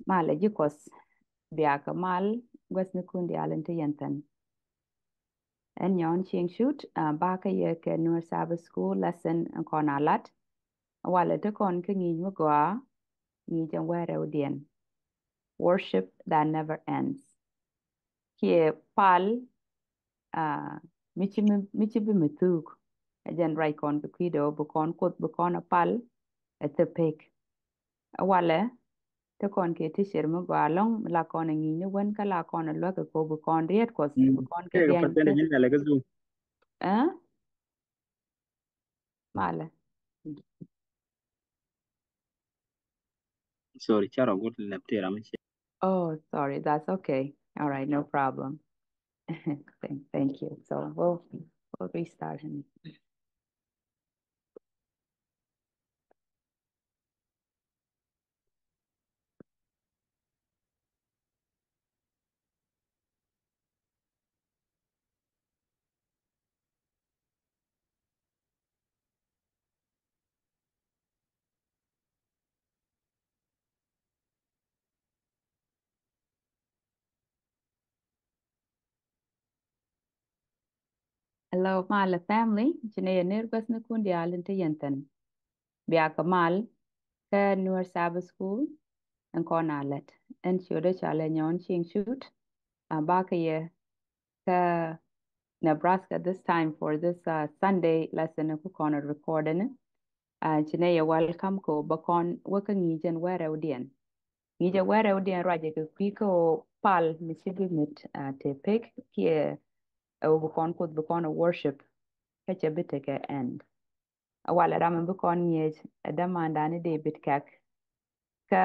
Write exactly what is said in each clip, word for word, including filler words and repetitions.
Malɛ ji̱ Kuɔth, bia kɛ mal guäthnikun diaal in te yɛn thi̱n. Ɛn Nyɔn Cieŋ Cut, ah, bakɛ yɛ kɛ Nuer Sabbath School lesson in kɔn a lat. Walɛ te kɔn kä ŋi̱i̱c mi gɔaa, ŋi̱i̱c ɛn wäl rɛwdiɛn. Worship that never ends. Kiɛ pal, ah, mi ci mi, mi ci bi mi thuk. Ɛ jɛn ruac kɔn kɛ kui̱dɛ ɔ bi kɔn Kuoth bi kɔn a pal ɛ thil pek. Ɛ walɛ te kɔn kɛ teacher mi gɔaa ɛlɔ̱ŋ, mi la kɔn a ŋi̱i̱c ni wen kä la kɔn a luäk kɛ ko bi kɔn riet Kuɔth, bi kɔn kɛ diany thil. Ɛɛ? Malɛ. Sorry, carɔ gut lɛp ti ram ci. Oh, sorry, that's okay. All right, no problem. Thank, thank you. So we'll, we'll restart him. Hello, Malɛ family. Ci nɛ yɛ ner guäthnikun diaal in te yɛn thi̱n. Bia kɛ mal kä Nuer Sabbath School in kɔn a lät. Ɛn ciötdä cɔalɛ Nyɔn Cieŋ Cut. Ah, bakɛ yɛ kä Nebraska this time for this, uh, Sunday lesson ku kɔn a record ni. Ah, ci nɛ yɛ welcome ko bä kɔn wä kä ŋi̱i̱c ɛn wäl rɛwdiɛn. Ŋi̱i̱c ɛn wäl rɛwdiɛn ruacɛ kɛ kui̱ kä ɣöö pal mi ci bi mit, ah, te pek kiɛ ɛ ɣöö bi kɔn Kuoth bi kɔn a worship kä cɛ bi tekɛ end. Ɛ walɛ ram mi bi kɔn ŋi̱eec ɛ dämandan ni David Kɛk kä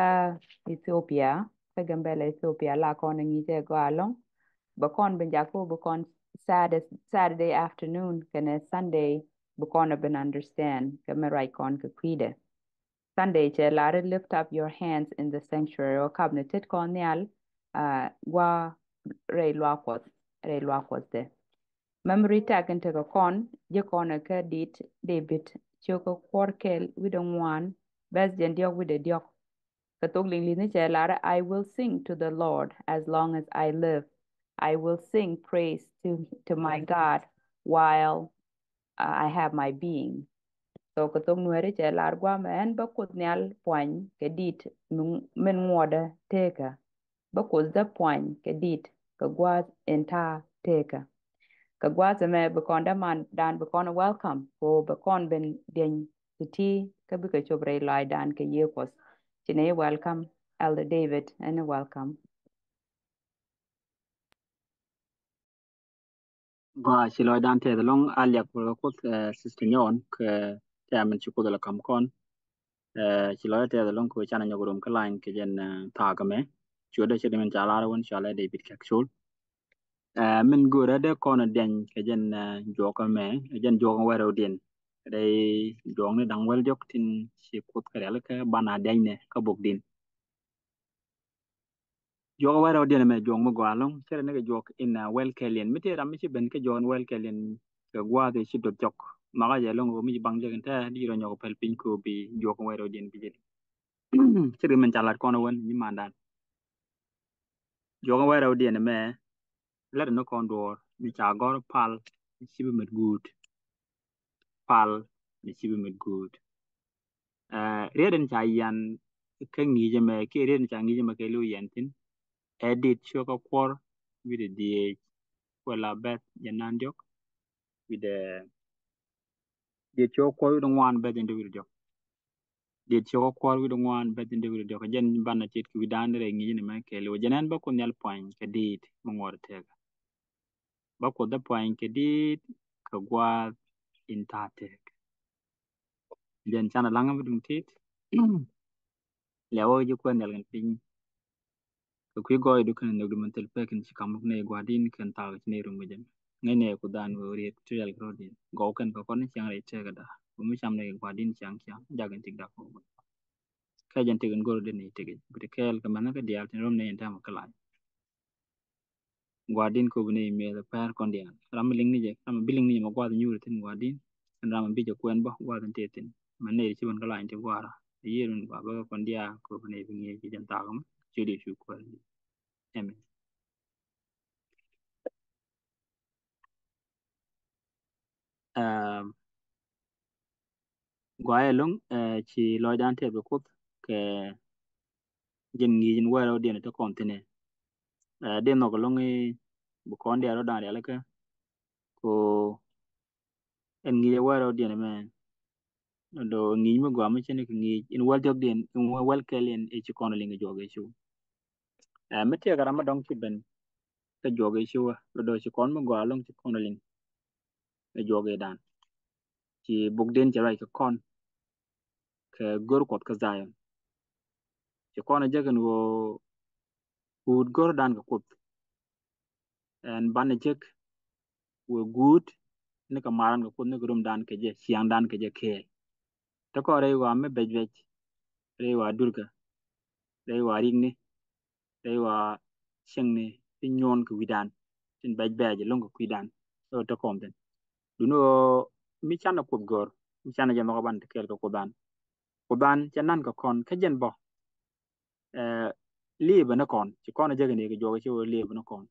Ethiopia, kä Gambela, Ethiopia, la kɔn a ŋi̱i̱c ɛ gɔaa ɛlɔ̱ŋ. Bɛ kɔn bi jakä bi kɔn Saturday, Saturday afternoon kɛnɛ Sunday bi kɔn a ben understand kɛ mi ruac kɔn kɛ kui̱dɛ. Sunday cɛ lar i̱ lift up your hands in the sanctuary, ɔ kap ni tet kɔn nhial, ah, gua̱a̱ rɛy luaak Kuɔth, rɛy luaak Kuɔth dɛ. Memory text in tekɛ kɔn, ji̱ kɔn ɛ kä Dit David, ciökä kuɔr kɛl wi̱cdɛ ŋuan, bɛth jɛn diɔ̱k wi̱cdɛ diɔ̱k. Kɛ thok Liŋli̱th ni cɛ lar, "I will sing to the Lord as long as I live. I will sing praise to, to my God while, uh, I have my being." So kɛ thok Nuɛri cɛ lar, guamɛ ɛn bä Kuoth Nhial puany kɛ dit min, min ŋuɔdɛ tekä. Bä Kuothdä puany kɛ dit kɛ gua̱a̱th in ta̱a̱ tekä. Kɛ gua̱a̱th ɛmɛ bi kɔn dämandan bi kɔn welcome, ko bɛ kɔn ben dieny ti̱ti̱ kä bikɛ cop rɛy lɔaacdan kɛ Yiëë Kuɔth. Ci nɛ i̱ welcome, Elder David, ɛn i̱ welcome. Gɔaa, ci lɔcdan tɛth ɛlɔ̱ŋ, a liak wä kɛ Kuoth, eh, Sister Nyɔn, kɛ tɛmɛn ci Kuoth la kam kɔn. Eh, ci lɔcdan tɛth ɛlɔ̱ŋ kɛ canɛ nyɔk rum kä line kɛ jɛn, eh, thaak ɛmɛ. Cuɛ dee ci di min ca lar wän cɔalɛ David Kɛk Col. Eh, min görɛ dee kɔn diɛny kɛ jɛn, eh, juɔk ɛmɛ, jɛn juɔk ɛn wäl rɛwdiɛn. Dee juɔk ni da̱ŋ wäl diɔ̱k tin ci Kuoth kɛ rialikä banɛ diɛny nɛ kä bok din. Juɔk wäl rɛwdiɛn ɛmɛ juɔk mi gɔaa ɛlɔ̱ŋ, cɛ rɛ ni kɛ juɔk in, uh, wäl kɛɛliɛn. Mi tëë ram mi ci ben kä juɔk in wäl kɛɛliɛn kɛ gua̱a̱th ci dot jɔk. Makä jɛ ɛlɔ̱ŋ kɛ mi ci baŋ jɛ kɛn tɛɛ di rɔ nyɔk pɛl piny kɛ bi juɔk in wäl rɛwdiɛn bi jɛ. Cɛ rɛ min ca lat kɔn wän nyimandan. Juɔk in wäl rɛwdiɛn ɛmɛ lät ni kɔn duɔ̱ɔ̱r mi ca gɔ̱r pal mi ci bi met guut. Pal mi ci bi met guut. Eh, riet in ca yian kä ŋi̱i̱c ɛmɛ kiɛ riet in ca ŋi̱i̱c ɛmɛ kɛ li̱w yian thi̱n. Ɛ Dit ciökä kuɔr wi̱cdɛ dhieec, kuɛ la bɛth jɛ nan diɔ̱k wi̱cdɛ, Dit ciökä kuɔr wi̱cdɛ ŋuan bɛth jɛ nan diɔ̱k wi̱cdɛ diɔ̱k. Dit ciökä kuɔr wi̱cdɛ ŋuan bɛth jɛ nan diɔ̱k wi̱cdɛ diɔ̱k. Jɛn banɛ tit kɛ wi̱dan rɛy ŋi̱i̱c ɛmɛ kɛ li̱w. Jɛn ɛn bä Kuoth Nhial puany kɛ dit mi ŋuɔt tekä. Bä Kuoth dee puany kɛ dit kɛ gua̱a̱th in ta̱a̱ tekä. Jɛn canɛ laŋä mi duŋ tit. Liawä ji̱ kuɛn nhial kɛn piny. Kɛ kui̱ gɔɔydu kɛn nhökdu min thil pek kɛn ci ka̱m muk nɛy Gua̱di̱n kɛn thaak ci nɛy rum kɛ jɛn. Ŋäcnɛ Kuothdan wee riet ti rial kɛ rɔ̱diɛn. Gɔw kɛn kɛ kɔn ni ciaŋ rɛy tɛkɛ da̱a̱. Bä mi cam nɛy Gua̱di̱n ciaŋ ciaŋ jak in tik dak kɔ. Kɛ jɛn tik in go̱r den nɛy tik in bi ti kɛɛl kɛ mɛn kä diaal tin rum nɛy in tɛmɛ kä lany. Gua̱di̱n kop ni miɛth pɛr kɔn diaal. Ram mi liŋ ni jɛ, ram mi bi liŋ ni jɛ ma gua̱th nyuur thi̱n Gua̱di̱n. Ɛn ram mi bi jɛ kuɛn bä gua̱th in tëë thi̱n. Mɛ nɛy ci ben kä lany ti gua̱a̱ra. Ɛ yiëër min gua̱a̱ bä kɔn diaal kop ni bi ŋi̱eec jɛ jɛn thaak mɛ. Ciöt Yecu Kuäär. Amen. Ɛm, gɔaa ɛlɔ̱ŋ, ɛ, ci lɔcdan tɛth kɛ Kuoth kɛ jɛn ŋi̱i̱c in wäl rɛwdiɛn te kɔn thi̱n ɛ. Ɛ, dee nhɔk ɛlɔ̱ŋ i̱ bi kɔn diaal rɔ̱dan rialikä. Ko ɛn ŋi̱i̱c ɛ wäl rɛwdiɛn ɛmɛ. Dɔ ŋi̱i̱c mi gɔaa mi cin kɛ ŋi̱i̱c in wäl diɔ̱kdiɛn, in wäl kɛl in ɛ ci kɔn liŋ kɛ juɔk Yecu. Ɛ, mi tëëkɛ ram mi dɔ̱ŋ ci ben kɛ juɔk Yecu, dɔ ci kɔn mi gɔaa ɛlɔ̱ŋ ci kɔn liŋ kɛ juɔk Yecudan. Ci bukdiɛn cɛ ruac kɛ kɔn kɛ gör Kuɔth kä Dhayɔn. Ci kɔn ɛ jek ɛn ɣöö guut gördan kɛ Kuoth. Ɛn banɛ jek wëë guut nikɛ maran kɛ Kuoth, nikɛ rumdan kɛ jɛ, ciaŋdan kɛ jɛ kɛɛl. Te kɔn rɛy ɣɔaa mi bɛc bɛc, rɛy ɣɔaa durkä, rɛy ɣɔaa rikni, rɛy ɣɔaa cieŋni ti nyuɔn kɛ wi̱dan, tin bɛc bɛc ɛlɔ̱ŋ kɛ kui̱dan. Ɛ ɣöö te kɔn thi̱n. Duŋni ɣöö mi canɛ Kuoth gör, mi canɛ jɛ nhɔk ɛ banɛ te kɛɛl kɛ Kuothdan. Kuothdan cɛ nan kɛ kɔn kä jɛn bä. Ɛ, liepä ni kɔn, ci kɔn ɛ jek ni kɛ juɔk Yecu, liepä ni kɔn.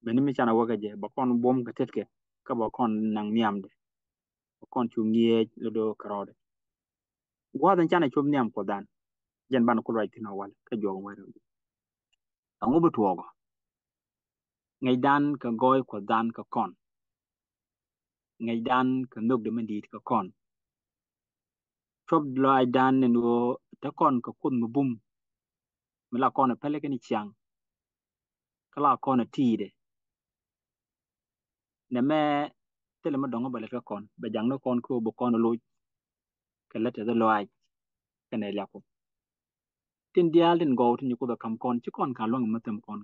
Beni mi canɛ wä kä jɛ, bɛ kɔn buɔ̱m kɛ tetkɛ, kä bɛ kɔn naŋ nhiamdɛ. Bɛ kɔn cu ŋi̱eec lɛ do̱ kɛ rɔɔdɛ. Gua̱a̱th in canɛ cop nhiam Kuothdan, jɛn banɛ ku ruac thi̱n ɛ wal kä juɔk wäl rɛwdiɛn. Ɛŋu bi tuɔɔk ɔ? Ŋäcdan kɛ gɔɔy Kuɔthdan kɛ kɔn. Ŋäcdan kɛ nhökdɛ mi di̱i̱t kɛ kɔn. Cuɔp lɔaacdan ɛn ɣöö te kɔn kɛ Kuoth mi bum, mi la kɔn ɛ pälɛ kɛn ciaŋ, kä la kɔn ɛ ti̱i̱dɛ. Nɛmɛ thilɛ mi dɔ̱ŋ bɛ lät kä kɔn, bɛ jaŋni kɔn kä ɣöö bi kɔn ɛ loc kɛ lät tɛth lɔaac kɛnɛ liak Kuɔth. Tin diaal tin gɔw tin ci Kuoth ɛ ka̱m kɔn, ci kɔn ka̱ luäŋ mi thɛm kɔn.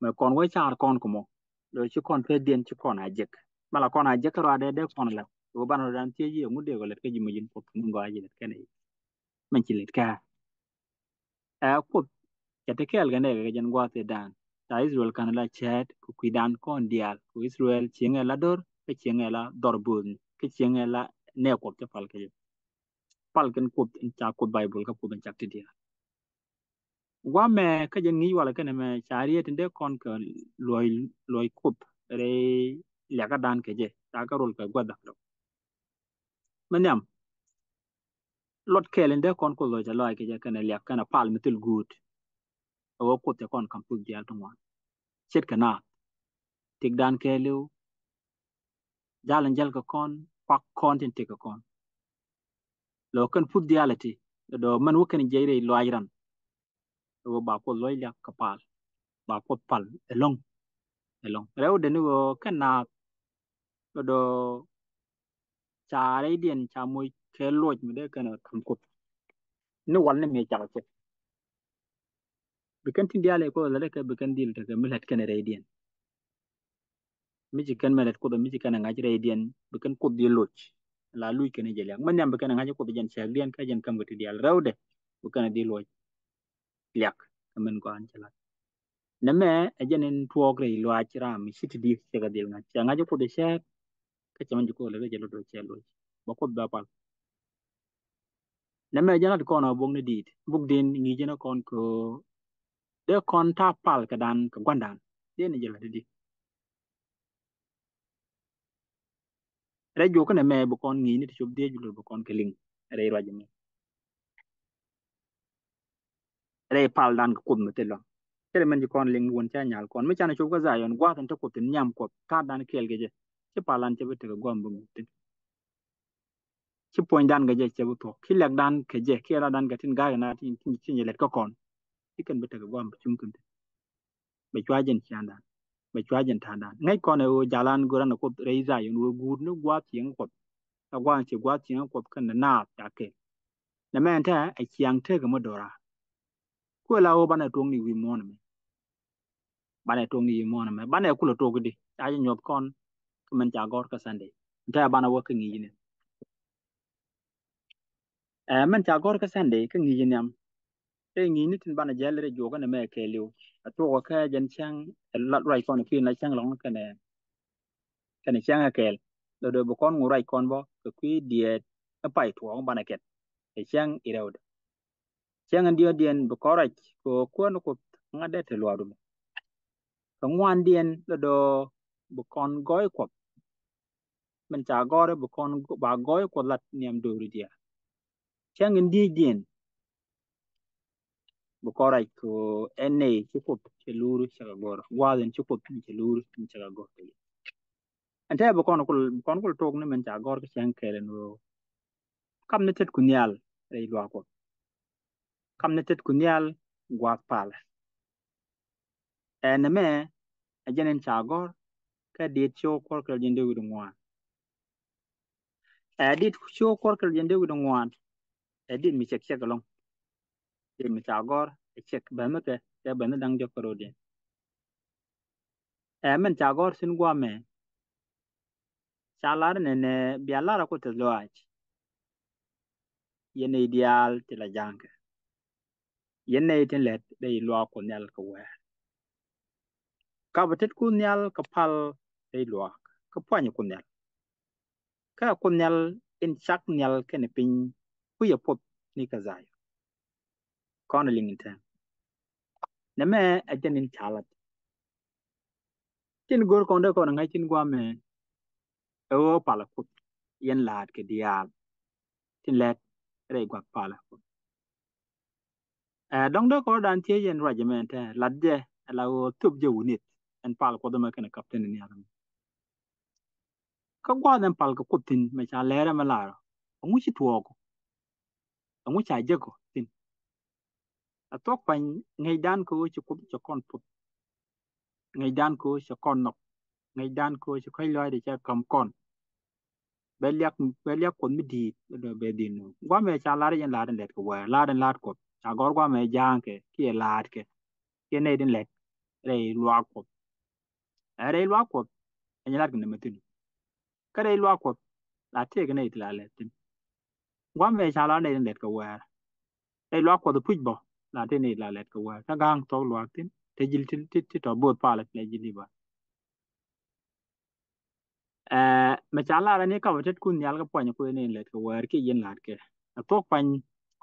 Mɛ kɔn wee car kɔn kä mɔ. Lo̱ ci kɔn pethdiɛn ci kɔn a jek. Mɛ la kɔn a jek kä ruacdɛ dee kɔn la. Ɣöö banɛ rɔ̱dan thiec i̱ ɛŋu dee kɔ lät kä ji̱ mi ji̱n Kuoth, mi gɔaa ji̱ lät kɛnɛ i̱. Mɛn ci lät kä. Ɛ Kuoth cɛ te kɛɛl kɛ nɛɛkɛ kɛ jɛn gua̱a̱th ëëdan. Ca Israel ka̱n la cäät kɛ kui̱dan kɔn diaal. Kɛ Israel cieŋɛ la dör, kä cieŋɛ la dhɔr bööthni, kä cieŋɛ la nɛɛ Kuoth cä pal kɛ jɛ. Pal kɛn Kuoth in ca Kuoth Baibol kä Kuoth in cak ti diaal. Guamɛ kä jɛ ŋi̱i̱c walɛ kɛnɛ mɛ ca riet in dee kɔn kɛ luɔc, luɔc Kuoth rɛy liakädan kɛ jɛ, ca kɛ rol kɛ gua̱th dhak dɔk. Mɛ nhiam, luɔt kɛɛl in dee kɔn Kuoth luɔc ca lɔc kɛ jɛ kɛnɛ liak kɛnɛ pal mi thil guut. Ɛ wä Kuoth cɛ kɔn ka̱m puth diaal ti ŋuan. Ce̱tkɛ naath. Tëkdan kɛɛliw. Jal in jäl kɛ kɔn, kuak kɔn tin tëk kɛ kɔn. Lɔ kɛn puth diaal ɛ ti, dɔ mɛn wä kɛn jiɛc rɛy lɔaac ran. Ɛ wä ba Kuoth luɔc liak kɛ pal. Ba Kuoth pal ɛlɔ̱ŋ. Ɛlɔ̱ŋ. Rɛwdɛ ni ɣöö kɛn naath, dɔ ca rɛydiɛn ca moc kɛ luɔc mi dee kɛn ka̱m Kuoth. Ni wal ni mëë cak cɛ. Bi kɛn tin diaal ɛ Kuoth lät kɛ bi kɛn dhil tekɛ mi lät kɛn rɛydiɛn. Mi ci kɛn mɛ lät Kuoth, mi ci kɛn ɛ ŋa̱c rɛydiɛn, bi kɛn Kuoth dhil loc. La luc kɛn jɛ liak. Mɛ nhiam bi kɛn ɛ ŋa̱c Kuoth jɛn cäkdiɛn kä jɛn käm kɛ ti diaal rɛwdɛ. Bi kɛn ɛ dhil loc liak. Kä min gɔaa in cɛ lat. Nɛmɛ ɛ jɛn in tuɔɔk rɛy luaac ram mi ci ti di cɛ kɛ dhil ŋa̱c. Cɛ ŋa̱c Kuoth cɛ kä cɛ mɛn ci Kuoth lät kɛ jɛ lot rɔ cɛ loc. Bɛ Kuoth bɛ pal. Nɛmɛ jɛn lat kɔn a bok ni di̱i̱t. Buk din ŋi̱i̱c jɛn kɔn kɛ dee kɔn ta̱a̱ pal kɛ dan kɛ gua̱ndan. Dee ni jɛ lat di. Rɛy juɔk kä nɛmɛ bi kɔn ŋi̱i̱c ni ti cop dhiec bi lot bi kɔn kɛ liŋ. Rɛy ruac mɛ. Rɛy paldan kɛ Kuoth mi thil lɔ̱ŋ. Thilɛ mɛn ci kɔn liŋ wun ca nyal kɔn. Mi canɛ cop kä Dhayɔn gua̱a̱th in te Kuoth in nhiam Kuɔth. Ta̱a̱dan kɛɛl kɛ jɛ. Ci paldan cɛ bi tekɛ gua̱a̱m bi ŋuth thi̱n. Ci puɔ̱nydan kɛ jɛ cɛ bi thuɔ̱k. Ki lɛkdan kɛ jɛ. Ki ɛladan kɛ tin ga̱a̱k ina tin, tin, tin jɛ lɛt kä kɔn. Ci kɛn bi tekɛ gua̱a̱m bi cuŋ kɛn thi̱n. Bɛ cua jɛn ciaŋdan. Bɛ cua jɛn ta̱a̱dan. Ŋäc kɔn ɛ ɣöö jalan go̱ran ɛ Kuoth rɛy Dhayɔn ɣöö guut ni gua̱a̱th cieŋ Kuɔth. Ɛ gua̱a̱th ci gua̱a̱th cieŋ Kuɔth kɛn ni naath ca kɛɛl. Nɛmɛ ɛn tɛ ɛ ciaŋ tekɛ mi do̱ra. Kuɛ la ɣöö banɛ tuɔ̱ŋ ni wi̱i̱ muɔ̱ɔ̱n ɛmɛ. Banɛ tuɔ̱ŋ ni wi̱i̱ muɔ̱ɔ̱n ɛmɛ. Banɛ kulɛ tuɔ̱k di. Ca jɛ nyuɔth kɔn. Kä mɛn ca gɔ̱r kä Sunday. Ɛn tɛ banɛ wä kä ŋi̱i̱c ni. Ɛ mɛn ca gɔ̱r kä Sunday kä ŋi̱i̱c nhiam. Rɛy ŋi̱i̱c ni tin banɛ jɛl rɛy juɔk ɛn ɛmɛ kɛɛliw. A tuɔk kä jɛn cäŋ ɛ lat ruac kɔn kui̱n la cäŋ lɔŋ kɛnɛ, kɛnɛ cäŋ ɛ kɛɛl. Lɔ dee bi kɔn ŋu ruac kɔn bä kɛ kui̱ diɛɛt ɛ pay tuɔɔk banɛ kɛt. Ɛ cäŋ i rɛwdɛ. Cäŋ in diɔ̱ɔ̱kdiɛn bi kɔn ruac kɛ ɣöö Kuäär ni Kuoth ŋa̱t dee te luaakdu. Kɛ ŋuandiɛn lɔdɔ bi kɔn gɔɔy Kuɔth. Min ca gɔ̱r bi kɔn ba gɔɔy Kuɔth lat nhiam do̱ri diaal. Cäŋ in diɔ̱ɔ̱kdiɛn bi kɔn ruac kɛ ɣöö ɛn nɛy ci Kuoth cɛ luuri cɛ kɛ gɔ̱r, gua̱a̱th in ci Kuoth cɛ luuri cɛ kɛ gɔ̱r. Ɛn tɛ bi kɔn kul, bi kɔn kul tok ni min ca gɔ̱r kɛ cäŋ kɛl ɛn ɣöö kam ni tetku nhial rɛy luaak Kuɔth. Kam ni tetku nhial gua̱a̱th palä. Ɛn ɛmɛ ɛ jɛn in ca gɔ̱r kä Dit ciök kuɔr kɛl jiɛn dee wi̱cdɛ ŋuan. Ɛ Dit ciök kuɔr kɛl jiɛn dee wi̱cdɛ ŋuan. Ɛ dit mi cɛk cɛk ɛlɔ̱ŋ. Dit mi ca gɔ̱r ɛ cɛk bɛn mi kɛ kɛ bɛn mi da̱ŋ jɔk kɛ rɔ̱diɛn. Ɛ min ca gɔ̱r thi̱n gua̱a̱th ɛmɛ. Ca lar nɛnɛ bia lar a Kuoth tɛth lɔaac. Yɛn nɛy diaal ti la ja̱a̱ŋkɛ. Yɛn nɛy tin lɛt rɛy luaak Kuɔth Nhial kɛ wäär. Kap tetku nhial kɛ pal rɛy luaak kä pua̱nyku nhial. Kä Kuoth Nhial in cak nhial kɛnɛ piny kui̱ a puɔth ni kä Dhayɔn. Kɔn a liŋ in tɛm. Nɛmɛ ɛ jɛn in ca lat. Tin go̱r kɔn dee kɔn ŋa̱c tin gua̱a̱th ɛmɛ. Ɛ ɣöö palä Kuoth yɛn la̱a̱t kɛ diaal. Tin lɛt rɛy gua̱a̱th palä Kuoth. Ɛ dɔ̱ŋ dee kɔn dan thiec yɛn ruac ɛmɛ tɛ lat jɛ ɛ la ɣöö thöp jɛ wunith ɛn pal Kuoth ɛmɛ kɛnɛ kap tin nhial ɛmɛ. Kä gua̱a̱th ɛn pal kɛ Kuoth thi̱n mɛ ca lɛr ɛmɛ lar. Ɛŋu ci tuɔɔk ɔ? Ɛŋu ca jek ɔ thi̱n? A thuɔ̱k pa̱ny ŋäcdan kɛ ɣöö ci Kuoth cɛ kɔn puth. Ŋäcdan kɛ ɣöö cɛ kɔn nhɔk. Ŋäcdan kɛ ɣöö cɛ kɔc lɔaacdɛ cɛ ka̱m kɔn. Bɛ liak, bɛ liak Kuɔth mi di̱i̱t bɛ dhil no̱o̱ŋ. Gua̱a̱th ɛmɛ ca lar yɛn la̱a̱t in lɛt kɛ wäär, la̱a̱t in la̱a̱t Kuɔth. Ca gɔ̱r gua̱a̱th ɛmɛ ja̱a̱ŋkɛ kiɛ la̱a̱tkɛ. Kiɛ nɛy tin lɛt rɛy luaak Kuɔth. Ɛ rɛy luaak Kuɔth ɛ nyɛ la̱t kɛ nɛmɛ thi̱n. Kä rɛy luaak Kuɔth la tëëkɛ nɛy ti la lɛt thi̱n. Gua̱a̱th ɛmɛ ca lar nɛy tin lɛt kɛ wäär. Rɛy luaak Kuɔth puc bä la tëë nɛy ti la lɛt kɛ wäär. Kä ga̱a̱ŋ thuɔ̱k luaak thi̱n te ji̱l ti, ti, ti tɔ bo̱o̱th palä ti lɛ ji̱l i̱ ba. Ɛ mɛ ca lar ani kap a tetkun nhial kä puany kuëë ni lɛt kɛ wäär kiɛ yɛn la̱a̱t kɛ. A thuɔ̱k pa̱ny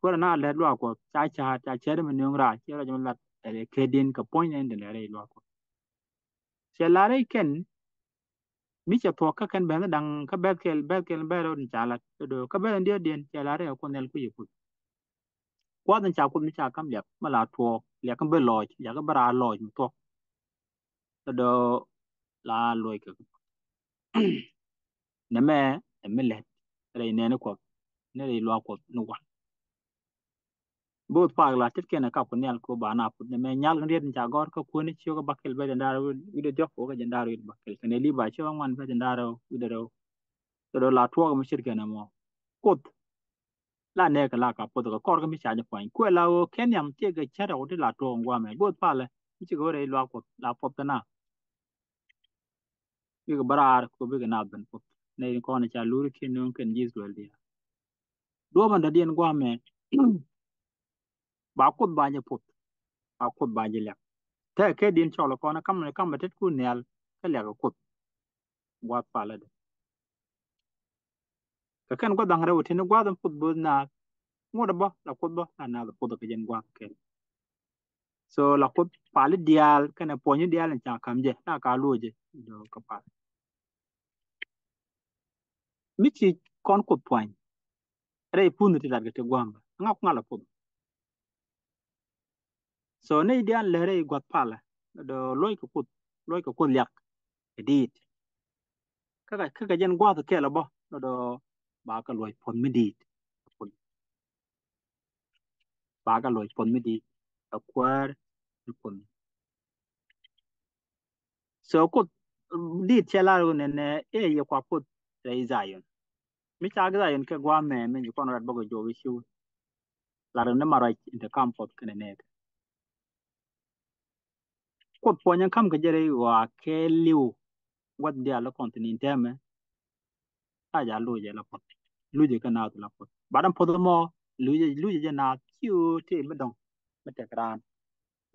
kuäär na lɛt luaak Kuɔth ca ca̱a̱t ca cɛɛt mi nööŋ raar ciɛ rɔ̱c mi lat ɛ kɛ di̱n kɛ puɔ̱ny ni lɛt rɛy luaak Kuɔth. Cɛ lar rɛy kɛn mi cɛ thuɔ̱k kä kɛn bɛ̈th da̱ŋ kä bɛ̈th kɛl bɛ̈th kɛl bɛ̈th rɛw ni ca lat do̱do̱ kä bɛ̈th in diɔ̱ɔ̱kdiɛn cɛ lar rɛy Kuɔth nhial kui̱ yɛ puc. Gua̱th in ca Kuoth mi ca ka̱m liak mi la tuɔɔk liak mi ben lɔɔc liak mi ben raar lɔɔc mi thuɔ̱k. Do̱do̱ la luɔc kɛ nɛmɛ ɛ mi lɛt rɛy nɛɛni Kuɔth ni rɛy luaak Kuɔth ni wal. Bo̱o̱th paak la tet kɛn ɛ kap kɛ nhial kɛ ba na puth nɛmɛ nyal kɛ riet in ca gɔ̱r kä kuäni ciök ɛ bakɛl bɛ jɛn da̱r wi̱cdɛ diɔ̱k wä kɛ jɛn da̱r wi̱cdɛ bakɛl kɛn ɛ liba ciök ɛ ŋuan bɛ jɛn da̱r wi̱cdɛ rɛw. Do̱do̱ la tuɔɔk mi ce̱tkɛ nɛmɔ Kuoth. La nɛɛkɛ la ka puɔth kɛ kɔr kä mi ca jɛ puany kuɛ la ɣöö kɛn yam tiɛk kɛ cät ɛ wä ti la tuɔɔk in guamɛ bo̱o̱th palɛ mi cikɛ wä rɛy luaak Kuɔth la puɔth kɛ na. Bikɛ bä raar kɛ bikɛ naath ben puɔth nɛy kɔn ca luri kiɛ nööŋ kɛn ji̱ Israel diaal. Duɔ̱ɔ̱p ɛn dɔ̱diɛn guamɛ ba Kuoth ba jɛ puɔth. Ba Kuoth ba jɛ liak. Tɛ kɛ din cɔl kɔn kam kam bɛ tetkun nhial kä liak Kuoth. Guath palä dɛ. Kɛ kɛn guath da̱ŋ rɛw tin guath in puth bo̱o̱th naath. Ŋuɔt bä la Kuoth bä la naath puth kɛ jɛn guath kɛn. So la Kuoth pali diaal kɛnɛ puɔ̱ny diaal in ca ka̱m jɛ la ka luɔcɛ. Dɔ kä pal. Mi ci kɔn Kuoth puany. Rɛy punh ti lat kɛ ti gua̱a̱m bä ŋa ku ŋa la puth. So ni diaal lɛ rɛy guath palä dɔ luɔc kɛ Kuoth luɔc kɛ Kuoth liak. Kɛ diit. Kä kɛ jɛn gua̱a̱th kɛl bä dɔ ba kɛ luɔc puɔth mi diit. Ba kɛ luɔc puɔth mi diit. Ɛ kuäär ni puɔth. So Kuoth diit cɛ lar wun nɛ nɛ ɛ yɛ kua puɔth rɛy Dhayɔn. Mi ca Dhayɔn kɛ gua̱a̱th mɛ mi ci kɔn rat bä kɛ juɔk i̱ ciw. Lar ni ma ruac in te kam puɔth kɛnɛ nɛɛk. Kuoth puɔnyɛ kam kɛ jɛ rɛy ɣɔaa kɛ liw. Guath diaal kɔn thin in tɛmɛ. Ca ja lucɛ la puɔth. Lucɛ kɛ naath la puɔth. Bat ɛn puɔth mɔ lucɛ lucɛ jɛ naath ci ɣöö tëë mi dɔ̱ŋ. Mi tɛk raan.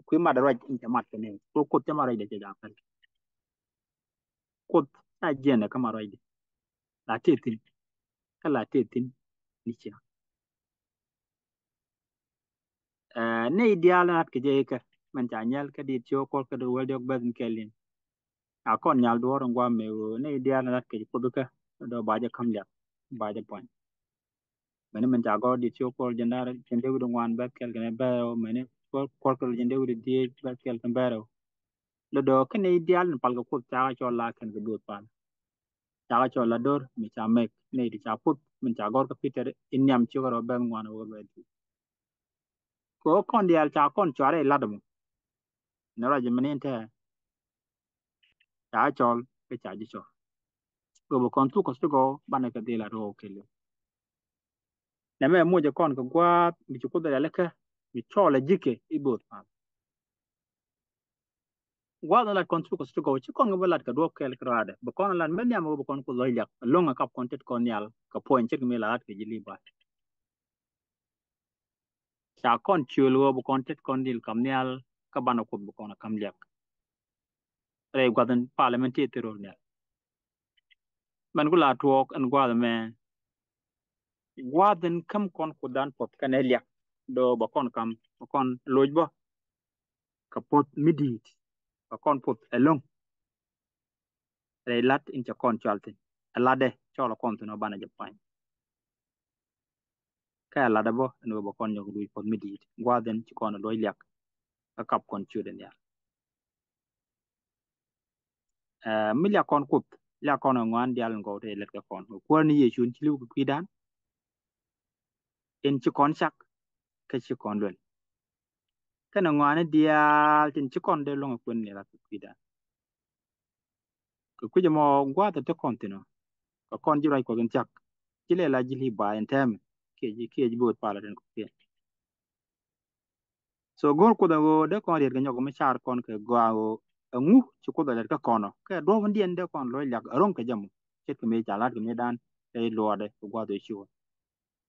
Kui̱ mat ruac in cɛ mat kɛ ni. Ko Kuoth cɛ mat ruac dɛ cɛ ja pɛl. Kuoth ca jiɛn ɛ kä mat ruac dɛ. La tëë thin. Kä la tëë thin. Ni cia. Nɛy diaal in lat kɛ jɛ ikä, min ca nyɛl kä dit ci ɣöö kuɔl kä dee wäl diɔk beth in kɛl in. A kɔn nyal duɔɔr in guam mëë ɣöö nɛy diaal in lat kɛ jɛ Kuoth ikä, dɔ̱ ba jɛ ka̱m liak, ba jɛ puany. Mɛni min ca gɔr dit ci ɣöö kuɔl jiɛn da̱ŋ rɛw, jiɛn Dee-wit ŋuan beth kɛl kɛnɛ beth rɛw, mɛni kuɔl kä jiɛn Dee-wit dhieec beth kɛl kɛnɛ beth rɛw. Dɔ̱ dɔ̱ kä nɛy diaal in pal kɛ Kuoth cakɛ cɔl la kɛn kɛ duɔth pal. Cakɛ cɔl la do̱r mi ca mɛk nɛy ti ca puth min ca gɔr kä Pi̱tɛr in nhiam ci ɣöö rɔ beth ŋuan ɣöö beth dhieec. Kɛ ɣöö kɔn diaal ca kɔn cuarɛ ilat ɛmɔ. Ni ruac mini in tɛɛ ca cɔl kä ca ji̱ cɔl. Kɛ bɛ kɔn thuk kɛ thuk ɔ banɛ kɛ dhil a rɔɔk kɛ liw. Nɛmɛ moc ɛ kɔn kɛ gua̱a̱th mi ci Kuoth ɛ rialikä mi cɔl ɛ ji̱kɛ i̱ bo̱o̱th pal. Gua̱a̱th ni lat kɔn thuk kɛ thuk ɔ ci kɔn kɛ bä lat kɛ duɔ̱p kɛl kɛ raadɛ bɛ kɔn ɛ lat mɛ nhiam ɛ bɛ kɔn Kuoth lɔc liak ɛlɔ̱ŋ ɛ kap kɔn tet kɔn nhial kɛ puɔ̱ny ce̱tkɛ mi la lat kɛ ji̱ Li̱ba̱y. Ca kɔn ciöl ɣöö bi kɔn tet kɔn dhil kam nhial kä banɛ Kuoth bi kɔn a kam liak. Rɛy gua̱th in palɛ min tëë thil röl nhial. Mɛn ku la tuɔɔk ɛn gua̱th ɛmɛ. Gua̱th in käm kɔn Kuothdan puɔth kɛnɛ liak. Dɔ̱ bɛ kɔn kam bɛ kɔn loc bä kɛ puɔth mi di̱i̱t. Bɛ kɔn puɔth ɛlɔ̱ŋ. Rɛy lat in cɛ kɔn cɔal thi̱n ɛ latdɛ cɔl ɛ kɔn thi̱n ɔ banɛ jɛ puany. Kä ɛ latdɛ bä ɛn ɣöö bɛ kɔn nyɔk duc puɔth mi di̱i̱t gua̱a̱th in ci kɔn ɛ luɔc liak. Kä kap kɔn ciötdɛ nhial. Ɛ mi liak kɔn Kuoth liak kɔn ɛ ŋɔaani diaal in gɔw te lɛt kɛ kɔn kɛ Kuäär ni Yecu in ci li̱w kɛ kui̱dan. In ci kɔn cak kä ci kɔn luɛl. Kɛnɛ ŋɔaani diaal tin ci kɔn dee luäŋ ɛ kuën ni lat kɛ kui̱dan. Kɛ kui̱c ɛmɔ gua̱a̱th ɛ te kɔn thi̱n ɔ kɛ kɔn ji̱ ruac Kuɔth in thiak. Ci lɛ la ji̱ Li̱ba̱y in tɛmɛ kiɛ ji̱ kiɛ ji̱ bo̱o̱th palä tin kɔ̱kiɛn. So go̱o̱r Kuoth ɛ ɣöö dee kɔn riet kɛ nyɔk mi car kɔn kɛ gɔaa ɣöö ɛŋu ci Kuoth ɛ lɛt kä kɔn ɔ kɛ duɔ̱ɔ̱p in diɛn dee kɔn lo̱c liak ɛ ro̱ŋ kɛ jɛ mɔ. Ce̱tkɛ mëë ca lat kɛ mëë dan ɛ luɔɔdɛ kɛ gua̱a̱th ɛ ciöör.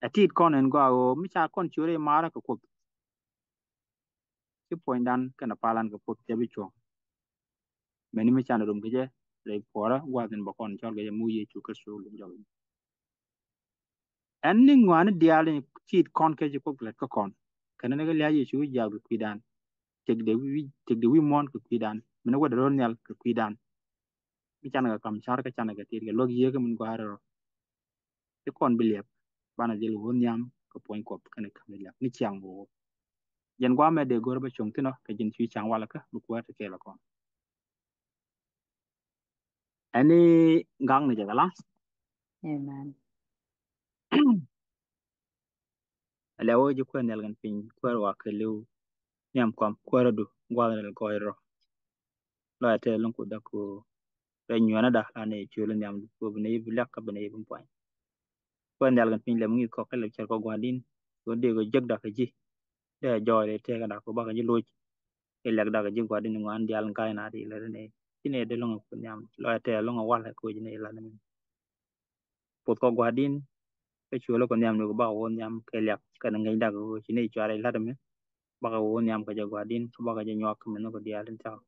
Ɛ tit kɔn ɛn gɔaa ɣöö mi ca kɔn ciöör ɛ i̱ maarä kɛ Kuoth. Ci puɔ̱nydan kɛnɛ palan kɛ Kuoth cɛ bi cuɔ̱ŋ. Mɛni mi canɛ rom kɛ jɛ rɛy puɔrä gua̱a̱th in bɛ kɔn cɔl kɛ jɛ mu Yecu Kritho luny jɔk. Ɛn ni ŋɔaani diaal in tit kɔn kɛ ci Kuoth lɛt kä kɔn kɛnɛ ni kɛ lia̱a̱ Yecu wi̱c jiaak kɛ kui̱dan. Tëkdɛ wi̱c tëkdɛ wi̱c muɔ̱ɔ̱n kɛ kui̱dan. Mɛni wä dɛ ro̱l nhial kɛ kui̱dan. Mi canɛ kɛ kam car kä canɛ kɛ tit kɛ luäk Yiëë kä min gɔaa rɛl rɔ. Ci kɔn bi liɛp banɛ dhil wä nhiam kɛ puɔ̱ny Kuɔth kɛnɛ käm ni liak ni ciaŋ wä wä. Jɛn guamɛ dee go̱r bä cuŋ thi̱n ɔ kɛ ji̱n cuy ca̱ŋ walɛ kä bi kuäär ti kɛɛl ɛ kɔn. Ɛni gaŋ ni jɛ kɛ laŋ. Amen. Alɛ wä ji̱ kuäär nhial kɛn piny kuäär wa kɛ li̱w. Nhiam kɔm kuäär adu gua̱th rɛl gɔɔy rɔ. Lɔcɛ tɛth lo̱ŋ ku dak ku rɛy nyuɛnäda la nɛy ciöl nhiam ku bi nɛy bi liak kä bi nɛy bi puany. Kuɛ nhial kɛn piny lɛm ŋi̱th kɔk kɛ lɛp cɛr kɔ gua̱di̱n. Ku dee kɔ jek dak kɛ ji̱ dee jɔɔy rɛy tɛk dak ku bakɛ ji̱ loc. Kɛ liak dak kɛ ji̱ gua̱di̱n ŋuan diaal ŋa̱c na di lɛ rɛ nɛy ci nɛy dee lo̱ŋ ku nhiam lɔcɛ tɛth lo̱ŋ a wal kɛ wec nɛy la nɛy. Puth kɔ gua̱di̱n kä cuɔlä kɔ nhiam ni kɔ bakɔ wä nhiam kɛ liak kɛn ŋäc dak kɛ ɣöö ci nɛy cuarɛ ilat ɛmɛ. Bakɔ wä nhiam kɛ jɛ gua̱di̱n kä bakɔ jɛ nyuak kɛ mɛn ni kɔ diaal tin cakɔ.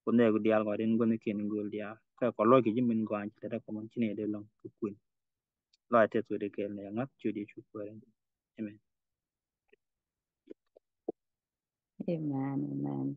Kɔ nɛy kɔ diaal gua̱di̱n guäthnikiɛn in gööl diaal kɛ kɔ lɔc kɛ ji̱ min gɔaa ci lɛ dak kɔ mɛn ci nɛy dee lɔ̱ŋ kɛ kuën. Lɔcɛ tɛth wee dee kɛɛl nɛy ŋa̱th ciöt Yecu Kuäär in. Amen. Amen, amen.